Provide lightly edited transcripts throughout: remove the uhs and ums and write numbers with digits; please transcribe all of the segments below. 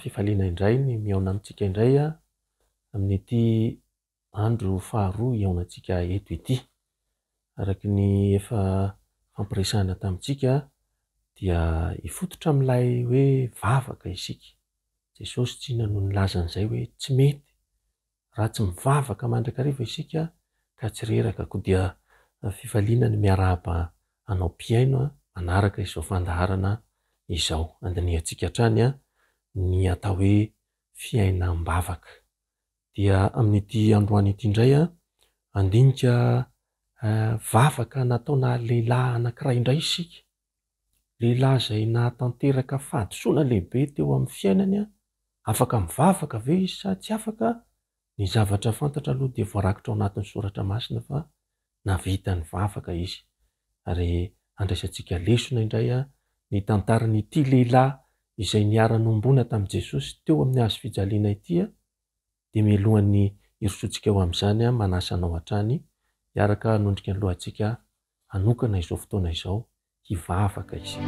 fifaliana indray ny mihaona amintsika indray amin'ity andro faharoa hihaonantsika eto ity. Araka ny efa fampiresahana tamintsika dia hifototra amin'ilay hoe vavaka isika. Jesosy tsinona no nilaza an'izay hoe tsy mety raha tsy mivavaka mandrakariva isika ka tsy reraka. Koa dia fifaliana ny miarahaba anao mpihaino manaraka izao fandaharana izao. Andinihantsika hatrany ny atao hoe fiainam-bavaka. Dia amin'ity androany ity indray handinika vavaka nataona lehilahy anankiray indray isika. Lehilahy izay nahatanteraka fahadisoana lehibe teo amin'ny fiainany, afaka mivavaka ve izy sa tsy afaka? Ny zavatra fantatra aloha dia voarakitra ao anatin'ny soratra masina fa nahavita nivavaka izy. Ary handraisantsika lesona indray ny tantaran'ity lehilahy izay niara-nohomboana tamin'i Jesosy teo amin'ny hazo fijaliana ity, dia mialohan'ny hirosoantsika ho amin'izany, manasa anao hatrany hiaraka hanondrika ny lohantsika hanokana izao fotoana izao hivavaka isika.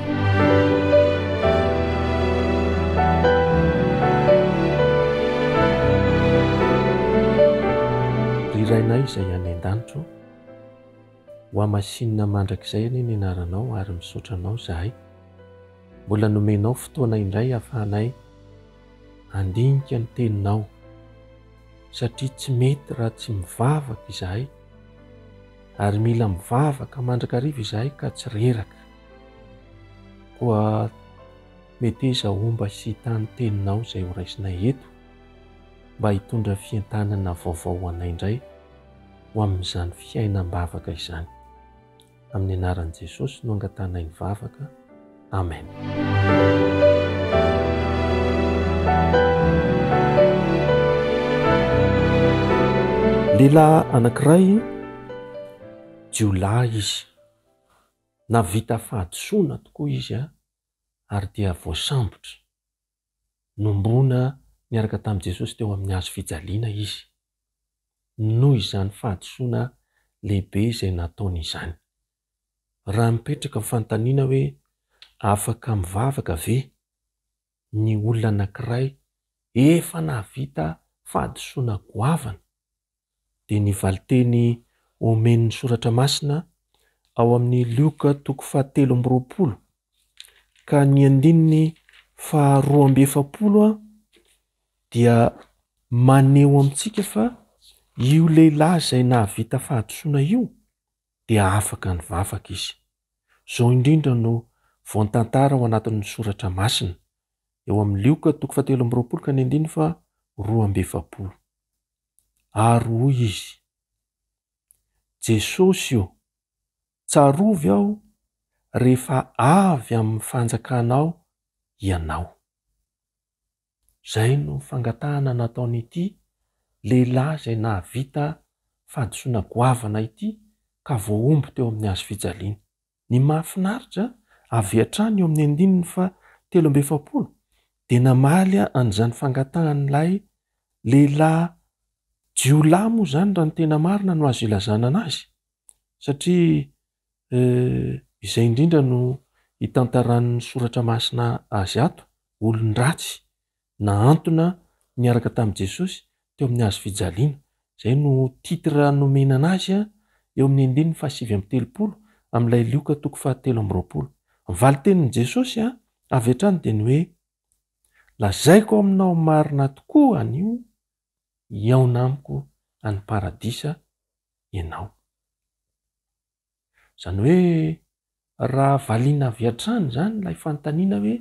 Ry Rainay izay any an-danitra ô, ho hamasinina mandrakizay anie ny anaranao ary misaotra anao izahay mbola nomenao fotoana indray hahafahanay handinika ny teninao satria tsy mety raha tsy mivavaka izahay ary mila mivavaka mandrakariva izahay ka tsy reraka. Koa meteza homba sy hitaha ny teninao izay ho raisinay eto mba hitondra fientanana vaovao ho anay indray ho amin'izany fiainam-bavaka izany. Amin'ny anaran'i Jesosy no angatahanay ny vavaka. Amen. Lehilahy anankiray, jiolahy izy. Nahavita fahadisoana tokoa izy ary dia voasambotra. Nomboana niaraka tamin'i Jesosy teo amin'ny hazo fijaliana izy, noho izany fahadisoana lehibe izay nataony izany. Raha mipetraka ny fanontaniana hoe afaka mivavaka ve ny olona anankiray efa nahavita fahadisoana goavana, dia ny valinteny omen'ny Soratra Masina ao amin'ny Lioka toko fahatelo amby roapolo ka ny andininy faharoa amby efapolo dia maneho amintsika fa io lehilahy izay nahavita fahadisoana io dia afaka nivavaka izy. Izao indrindra no voantantara ao anatin'ny Soratra Masina, eo amin'ny Lioka toko fahatelo amby roapolo ka ny andininy faha 42. Ary hoy izy, Jesosy ô, tsarovy aho rehefa avy amin'ny fanjakanao Ianao. Izay no fangatahana nataon'ity lehilahy izay nahavita fahadisoana goavana ity ka voahombo teo amin'ny hazo fijaliana. Ny mahafinaritra, avy hatrany eo amin'ny andininy faha 43 dia namaly an'izany fangatahan'ilay lehilahy jiolahy moa izany raha ny tena marina no azo ilazana anazy satria izay indrindra no itantaran'ny soratra masina azy ato, olon-dratsy nahantona niaraka tamin'i Jesosy teo amin'ny hazo fijaliana. Izay no titre nomena anazy eo amin'ny andininy faha-39 amin'ilay Lioka toko faha-23. Ny valin-tenin'i Jesosy avy hatrany dia ny hoe, Lazaiko aminao marina tokoa anio, hihaona amiko any Paradisa ianao. Izany hoe raha valiana avy hatrany izany ilay fanontaniana hoe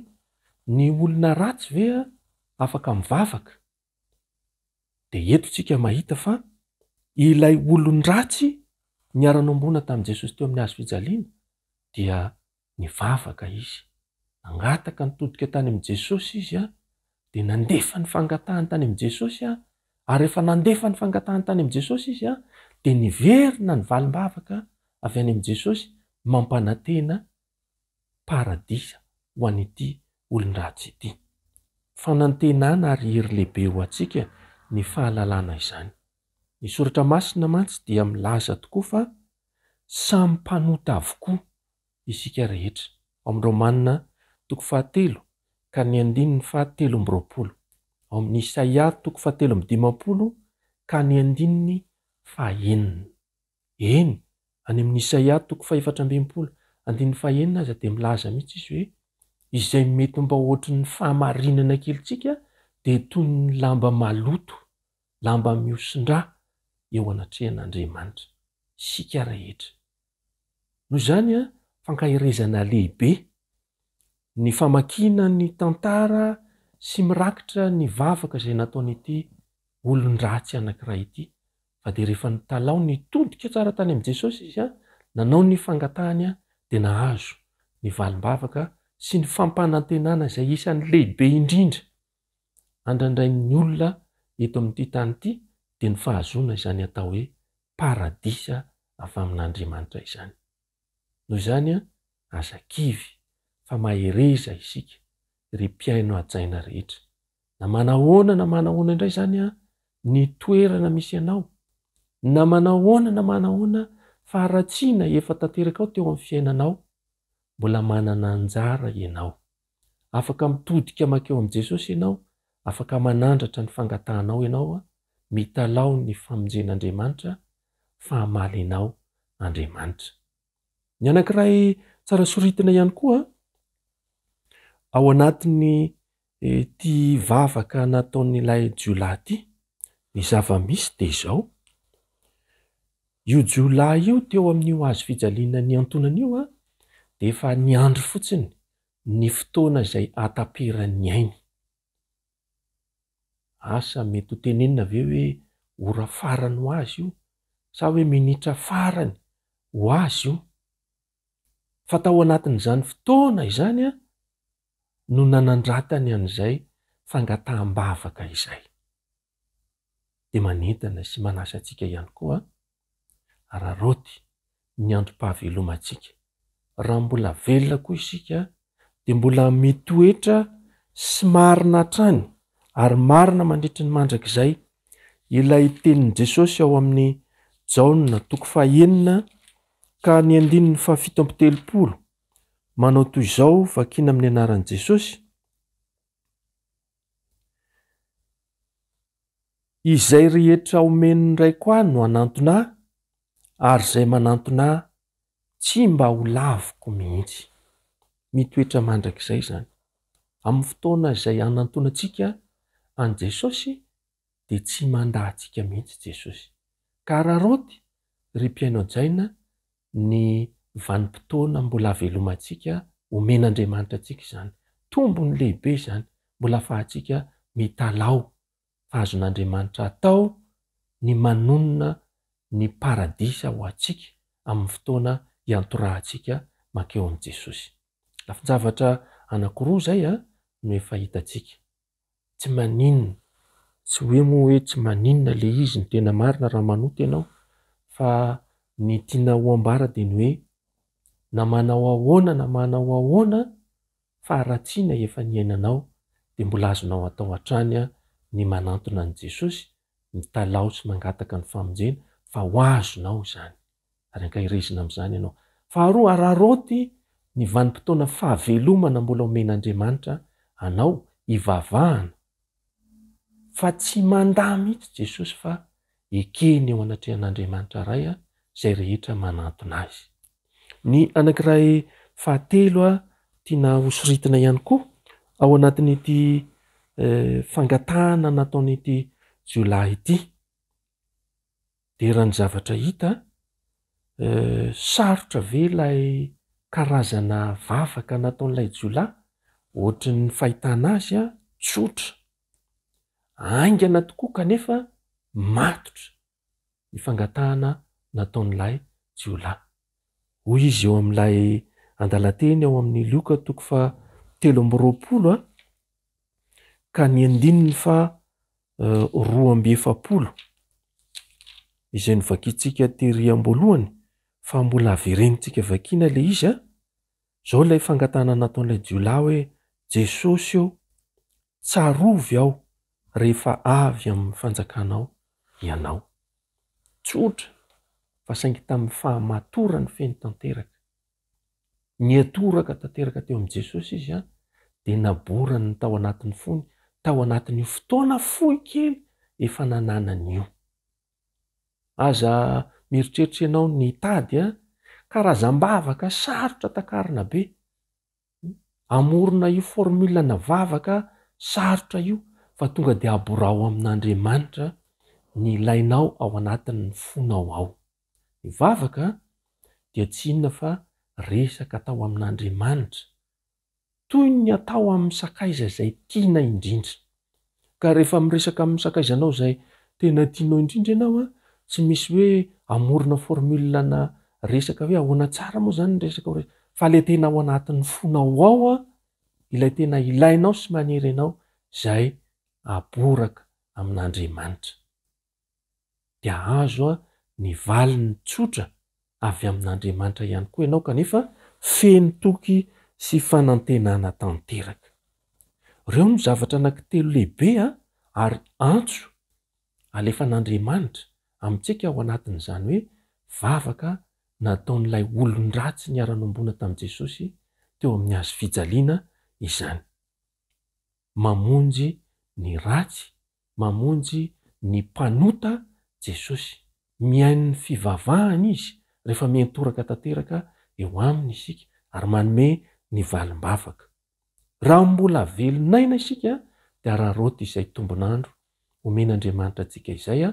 ny olona ratsy ve afaka mivavaka? Dia eto isika mahita fa ilay olon-dratsy niara-nombona tamin'i Jesosy teo amin'ny hazo fijaliana dia nivavaka izy. Nangataka nitodika tany amin'i Jesosy izy dia nandefa ny fangatahany tany amin'i Jesosy ary rehefa nandefa ny fangatahany tany amin'i Jesosy izy dia niverina ny valim-bavaka avy any amin'i Jesosy mampanantena paradisa ho an'ity olon-dratsy ity. Fanantenana ary hery lehibe ho antsika ny fahalalana izany. Ny Soratra Masina mantsy dia milaza tokoa fa samy mpanota avokoa isika rehetra. Ao amin'ny Romana toko fahatelo ka ny andininy fahatelo amby roapolo. Ao amin'ny Isaia toko fahatelo amby dimampolo ka ny andininy fahenina. Eny, any amin'ny Isaia toko fahefatra amby enimpolo andininy fahenina aza dia milaza mihitsy izy hoe izay mety mba ohatry ny fahamarinana kelintsika dia toy ny lamba maloto, lamba mihosin-drà eo anatrehan'Andriamanitra. Isika rehetra. Noho izany, fankaherezana lehibe ny famakiana ny tantara sy mirakitra ny vavaka izay nataon'ity olon-dratsy anankiray ity, fa dia rehefa nitalaho nitodika tsara tany amin'i Jesosy izy, nanao ny fangatahany dia nahazo ny valim-bavaka sy ny fampanantenana izay isan'ny lehibe indrindra andrandrain'ny olona eto amin'ity tany ity dia ny fahazoana izany atao hoe paradisa avy amin'Andriamanitra izany. Noho izany, aza kivy fa mahereza isika ry mpihaino hajaina rehetra. Na manahoana na manahoana indray izany ny toerana misy anao, na manahoana na manahoana faharatsiana efa tanterakao teo amin'ny fiainanao, mbola manana anjara ianao. Afaka mitodika mankeo amin'i Jesosy ianao, afaka manandratra ny fangatahanao ianao, mitalaho ny famonjen'Andriamanitra fa hamaly anao Andriamanitra. Ny anankiray tsara soritina ihany koa ao anatin'ny ity vavaka nataon'ilay jiolahy ity, ny zava-misy dia izao, io jiolahy io teo amin'io hazo fijaliana nihantonana io dia efa niandry fotsiny ny fotoana izay hahataperan'ny ainy. Asa mety ho tenenina ve hoe ora farany ho azy io sa hoe minitra farany ho azy io? Fa tao anatin'izany fotoana izany no nanandratany an'izay fangataham-bavaka izay. Dia manentana sy manasa antsika ihany koa araraoty ny androm-pahavelomantsika. Raha mbola velona koa isika dia mbola mitoetra sy marina hatrany ary marina mandritry ny mandrakizay ilay tenin'i Jesosy ao amin'ny Jaona toko fahenina ka ny andininy fahafito amby telopolo manao toy izao vakiana amin'ny anaran'i Jesosy, Izay rehetra omen'ny Raiko ahy no hanantona ahy, ary izay manantona ahy tsy mba ho laviko mihitsy. Mitoetra mandrakizay izany. Amin'ny fotoana izay hanantonantsika an'i Jesosy dia tsy mandà antsika mihitsy Jesosy. Ka araraoty ry mpihaino hajaina ny vanim-potoana mbola havelomantsika, omen'Andriamanitra antsika izany. Tombony lehibe izany, mbola afahantsika mitalaho fa azon'Andriamanitra atao ny manonona ny paradisa ho antsika amin'ny fotoana iantorahantsika mankeo amin'i Jesosy. Lafin-javatra anankiroa izay no efa hitantsika. Tsy maninona, tsy hoe moa hoe tsy maninona le izy ny tena marina raha manota ianao fa ny tiana ho ambara dia ny hoe na manao ahoana na manao ahoana faharatsiana efa niainanao dia mbola azonao atao hatrany ny manantona an'i Jesosy mitalaho sy mangataka ny famonjena fa ho azonao izany. ary ankaherezina amin'izany ianao. Faharoa, araraoty ny vanim-potoana fahavelomana mbola omen'Andriamanitra anao hivavahana, fa tsy mandà mihitsy Jesosy fa ekeny eo anatrehan'Andriamanitra Ray izay rehetra manantona Azy. Ny anankiray fahatelo tiana hosoritina ihany koa ao anatin'ity fangatahana nataon'ity jiolahy ity, Dia raha ny zavatra hita, sarotra ve ilay karazana vavaka nataon'ilay jiolahy? Ohatry ny fahitana azy tsotra, haingana tokoa kanefa matotra ny fangatahana nataon'ilay jiolahy. Hoy izy eo amin'ilay andalan-teny ao amin'ny Lioka toko faha 23 ka ny andininy faha 42 izay novakintsika tery am-boalohany fa mbola averenintsika vakiana ilay izy a. Izao ilay fangatahana nataon'ilay jiolahy hoe Jesosy ô, tsarovy aho rehefa avy amin'ny fanjakanao ianao. Tsotra fa saingy tamin'ny fahamatorany feno tanteraka. Niatoraka tanteraka teo amin'i Jesosy izy dia naborany ny tao anatin'ny fony tao anatin'io fotoana fohy kely efa nananany io. Aza mieritreritra ianao ny hitady a, karazam-bavaka sarotra takarina be. Hamorona io formule-na vavaka sarotra io fa tonga dia aborao amin'Andriamanitra ny ilainao ao anatin'ny fonao ao. Ny vavaka dia tsy inona fa resaka atao amin'Andriamanitra toy ny atao amin'ny sakaiza izay tiana indrindra. Ka rehefa miresaka amin'ny sakaizanao izay tena tianao indrindra ianao an, tsy misy hoe hamorona formule na resaka hoe ahoana tsara moa izany ny resaka ho fa ilay tena ao anatin'ny fonao ao an, ilay tena ilainao sy manery anao izay aboraka amin'Andriamanitra. dia hahazo ny valiny tsotra avy amin'Andriamanitra ihany koa ianao kanefa feno toky sy fanantenana tanteraka. Ireo no zavatra anankitelo lehibe ary antso alefan'Andriamanitra amintsika ao anatin'izany hoe vavaka nataon'ilay olon-dratsy niara-nombona tamin'i Jesosy teo amin'ny hazo fijaliana izany. Mamonjy ny ratsy mamonjy ny mpanota Jesosy. Mihaino ny fivavahany Izy rehefa miantoraka tanteraka eo Aminy isika ary manome ny valim-bavaka. Raha mbola velon'aina isika dia araraoty izay tombon'andro omen'Andriamanitra antsika izay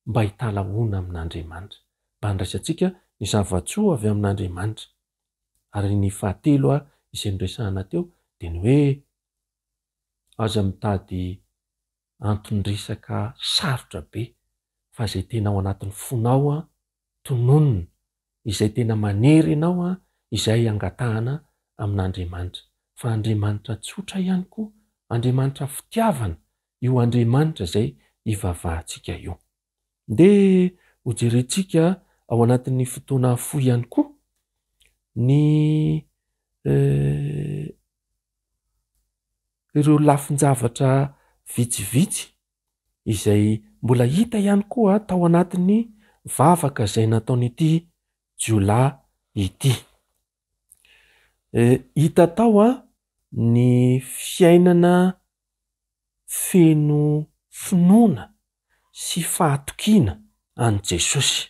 mba hitalahoana amin'Andriamanitra, mba handraisantsika ny zava-tsoa avy amin'Andriamanitra. Ary ny fahatelo izay noresahana teo dia ny hoe Aza mitady anton-dresaka sarotra be fa izay tena ao anatin'ny fonao an, tononina, izay tena manery anao an, izay angatahana amin'Andriamanitra. Fa Andriamanitra tsotra ihany koa, Andriamanitra fitiavana io Andriamanitra izay ivavahantsika io. Ndeha hojerentsika ao anatin'ny fotoana fohy ihany koa ny ireo lafin-javatra vitsivitsy izay mbola hita ihany koa tao anatin'ny vavaka izay nataon'ity jiolahy ity. Hita tao ny fiainana feno finoana sy fahatokiana an'i Jesosy.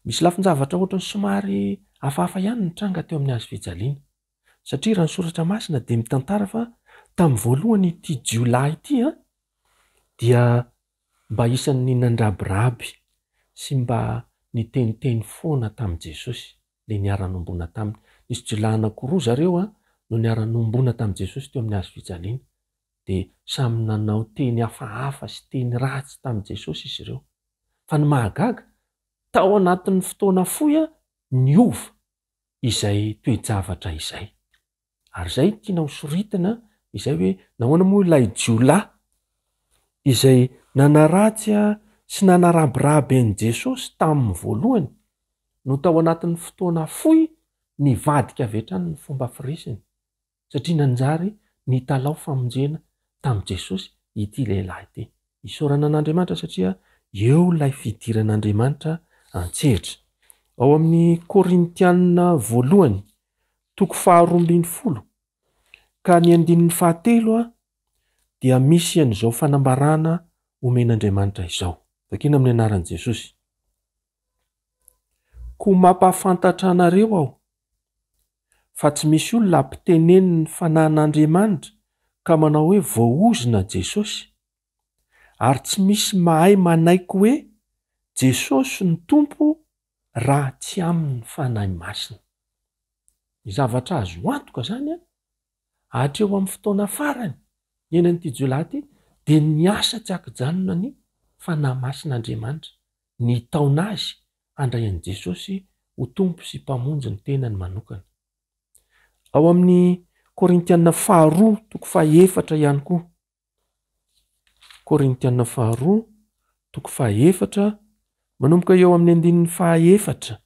Misy lafin-javatra ohatran'ny somary hafahafa ihany nitranga teo amin'ny hazo fijaliana. Satria raha ny soratra masina dia mitantara fa tamin'ny voalohany ity jiolahy ity dia mba isan'ny nandrabiraby sy mba niteniteny foana tamin'i Jesosy, ilay niara-nombona taminy. Nisy jiolahy anankiroa zareo no niara-nombona tamin'i Jesosy teo amin'ny hazo fijaliana. Dia samy nanao teny hafahafa sy teny ratsy tamin'i Jesosy izy ireo. Fa ny mahagaga, tao anatin'ny fotoana fohy niova izay toe-javatra izay. Ary izay tiana ho soritina izay hoe nahoana moa ilay jiolahy izay nanaratsy sy nanarabiraby an'i Jesosy tamin'ny voalohany no tao anatin'ny fotoana fohy nivadika avy hatrany ny fomba firesiny. satria nanjary nitalaho famonjena tamin'i Jesosy ity lehilahy ity. Isaorana an'Andriamanitra satria eo ilay fidiran'Andriamanitra an-tsehatra. Ao amin'ny Korintiana voalohany, toko faharoa ambin'ny folo ka ny andininy fahatelo dia misy an'izao fanambarana omen'Andriamanitra izao. Vakina amin'ny anaran'i Jesosy. Koa mampahafantatra anareo aho fa tsy misy olona ampitenenin'ny Fanahin'Andriamanitra ka manao hoe voaozona Jesosy, ary tsy misy mahay manaiky hoe Jesosy no Tompo raha tsy amin'ny Fanahy Masina. Ny zavatra azo antoka izany an, hatreo amin'ny fotoana farany niainan'ity jiolahy ity dia niasa tsy ankijanona ny Fanahy Masin'Andriamanitra nitaona azy handray an'i Jesosy ho Tompo sy Mpamonjy ny tenany manokana. Ao amin'ny Korintiana faharoa toko fahaefatra ihany koa. Korintiana faharoa toko fahaefatra manomboka eo amin'ny andininy fahaefatra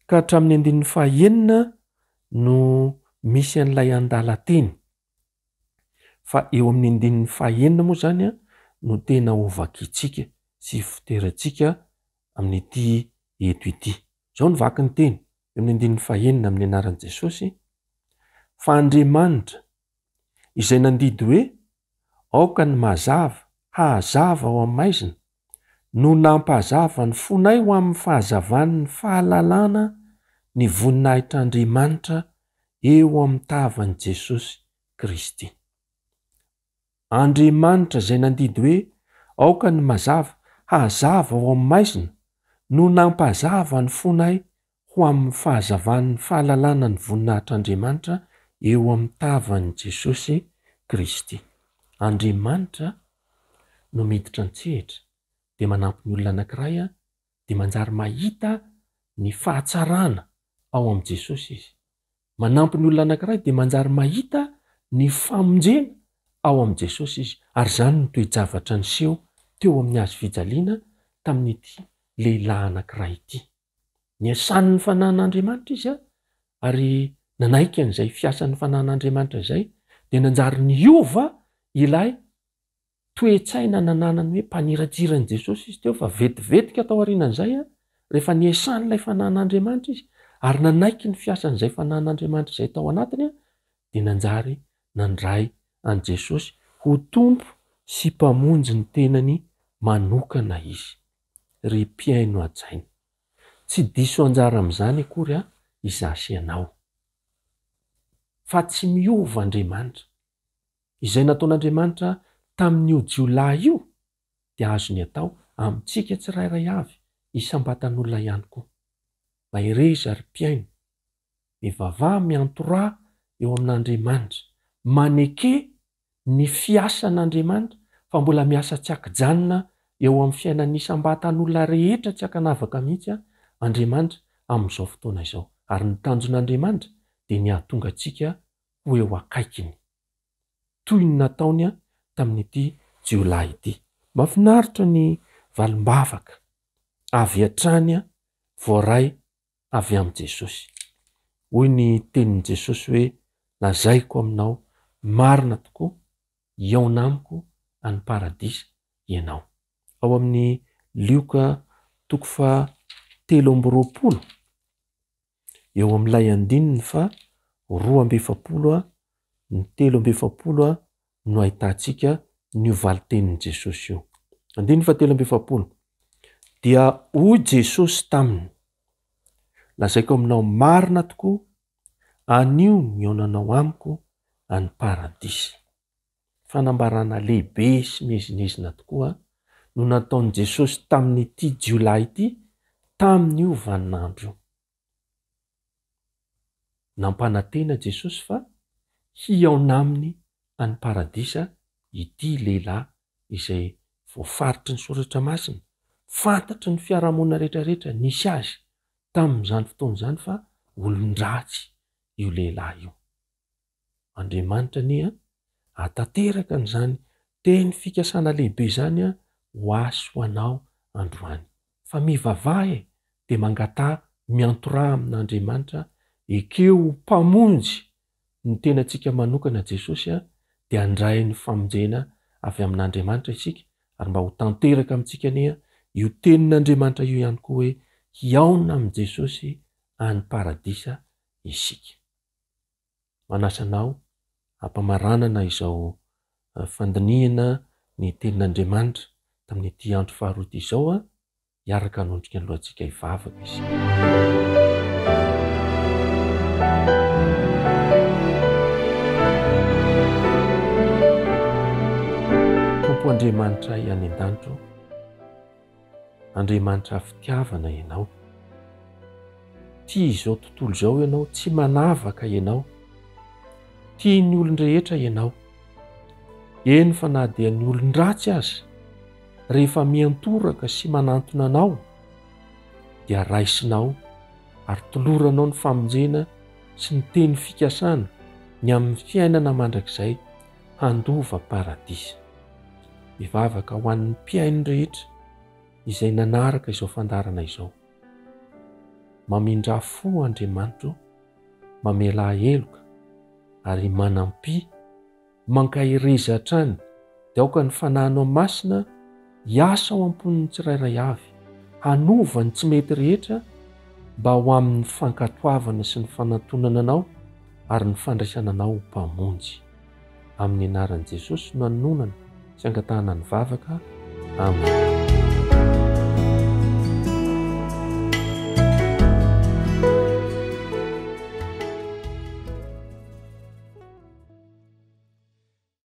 ka hatramin'ny andininy fahaenina no misy an'ilay andalan-teny. Fa eo amin'ny andininy fahaenina moa izany no tena hovakintsika sy hifoterantsika amin'ity eto ity. Izao no vaky ny teny eo amin'ny andininy fahaenina amin'ny anaran'i Jesosy, Fa Andriamanitra izay nandidy hoe. Aoka ny mazava hahazava ao amin'ny maizina, no nampahazava ny fonay ho amin'ny fahazavan'ny fahalalana ny voninahitr'Andriamanitra eo amin'ny tavan'i Jesosy Kristy. Andriamanitra izay nandidy hoe, Aoka ny mazava hahazava ao amin'ny maizina, no nampahazava ny fonay ho amin'ny fahazavan'ny fahalalana ny voninahitr'Andriamanitra eo amin'ny tavan'i Jesosy Kristy. Andriamanitra no miditra an-tsehatra dia manampy ny olona anankiray dia manjary mahita ny fahatsarana ao amin'i Jesosy izy. Manampy ny olona anankiray dia manjary mahita ny famonjena ao amin'i Jesosy izy. Ary izany no toe-javatra niseho teo amin'ny hazo fijaliana tamin'ity lehilahy anankiray ity. Niasan'ny Fanahin'Andriamanitra izy ary nanaiky an'izay fiasan'ny Fanahin'Andriamanitra izay, dia nanjary niova ilay toe-tsaina nananany hoe mpaniratsira an'i Jesosy izy teo, fa vetivetika tao aorianan'izay, rehefa niasan'ilay Fanahin'Andriamanitra izy ary nanaiky ny fiasan'izay Fanahin'Andriamanitra izay tao anatiny, dia nanjary nandray an'i Jesosy ho Tompo sy Mpamonjy ny tenany manokana izy. Ry mpihaino hajaina. Tsy diso anjara amin'izany akory aho, izaho sy ianao. Fa tsy miova Andriamanitra. Izay nataon'Andriamanitra tamin'io jiolahy io dia azony atao amintsika tsirairay avy, isam-batan'olona ihany koa. Mahereza ry mpihaino. Mivavaha miantoraha eo amin'Andriamanitra. Maneke ny fiasan'Andriamanitra fa mbola miasa tsy ankijanona eo amin'ny fiainan'ny isam-batan'olona rehetra tsy ankanavaka mihitsy Andriamanitra amin'izao fotoana izao. Ary ny tanjon'Andriamanitra dia ny hahatonga antsika ho eo akaikiny. Toy ny nataony tamin'ity jiolahy ity. Mahafinaritra ny valim-bavaka avy hatrany voaray avy amin'i Jesosy. Hoy ny tenin'i Jesosy hoe, Lazaiko aminao marina tokoa, hihaona amiko any Paradisa ianao. Ao amin'ny Lioka toko faha 23, eo amin'ilay andininy faha 42 ny 43 no ahitantsika an'io valin-tenin'i Jesosy io. Andininy fahatelo amby 40. Dia hoy Jesosy taminy, Lazaiko aminao marina tokoa, anio ny hihaonanao amiko any Paradisa. Fanambarana lehibe sy miezinezina tokoa no nataon'i Jesosy tamin'ity jiolahy ity tamin'io vaninandro io. Nampanantena Jesosy fa hihaona aminy any Paradisa ity lehilahy izay voafaritry ny Soratra Masina, fantatry ny fiarahamonina rehetrarehetra nisy azy tamin'izany fotoana izany fa olon-dratsy io lehilahy io. Andriamanitra anie hahatanteraka an'izany teny fikasana lehibe izany ho ahy sy ho anao androany. Fa mivavaha e, dia mangataha miantoraha amin'Andriamanitra, ekeo ho Mpamonjy ny tenantsika manokana Jesosy dia handray ny famonjena avy amin'Andriamanitra isika ary mba ho tanteraka amintsika anie io tenin'Andriamanitra io ihany koa hoe hihaona amin'i Jesosy any Paradisa isika. Manasa anao hampamaranana izao fandinihana ny Tenin'Andriamanitra tamin'ity andro faharoa ity izao hiaraka hanondrika ny lohantsika hivavaka isika. Tompo Andriamanitray any an-danitra ô, Andriamanitra fitiavana Ianao. Tia izao tontolo izao Ianao, tsy manavaka Ianao. Tia ny olon-drehetra Ianao. Eny fa na dia ny olon-dratsy aza, rehefa miantoraka sy manantona Anao, dia raisinao ary toloranao ny famonjena sy ny teny fikasana ny amin'ny fiainana mandrakizay handova paradisa. Mivavaka ho an'ny mpihaino rehetra izay nanaraka izao fandaharana izao. Mamindrà fo Andriamanitro, mamelà heloka ary manampia, mankahereza hatrany dia aoka ny Fanahinao Masina hiasa ao am-pon'ny tsirairay avy, hanova ny tsy mety rehetra mba ho amin'ny fankatoavana sy ny fanantonana Anao ary ny fandraisana Anao ho Mpamonjy. Amin'ny anaran'i Jesosy no anononana. sy angatahana ny vavaka. Amen.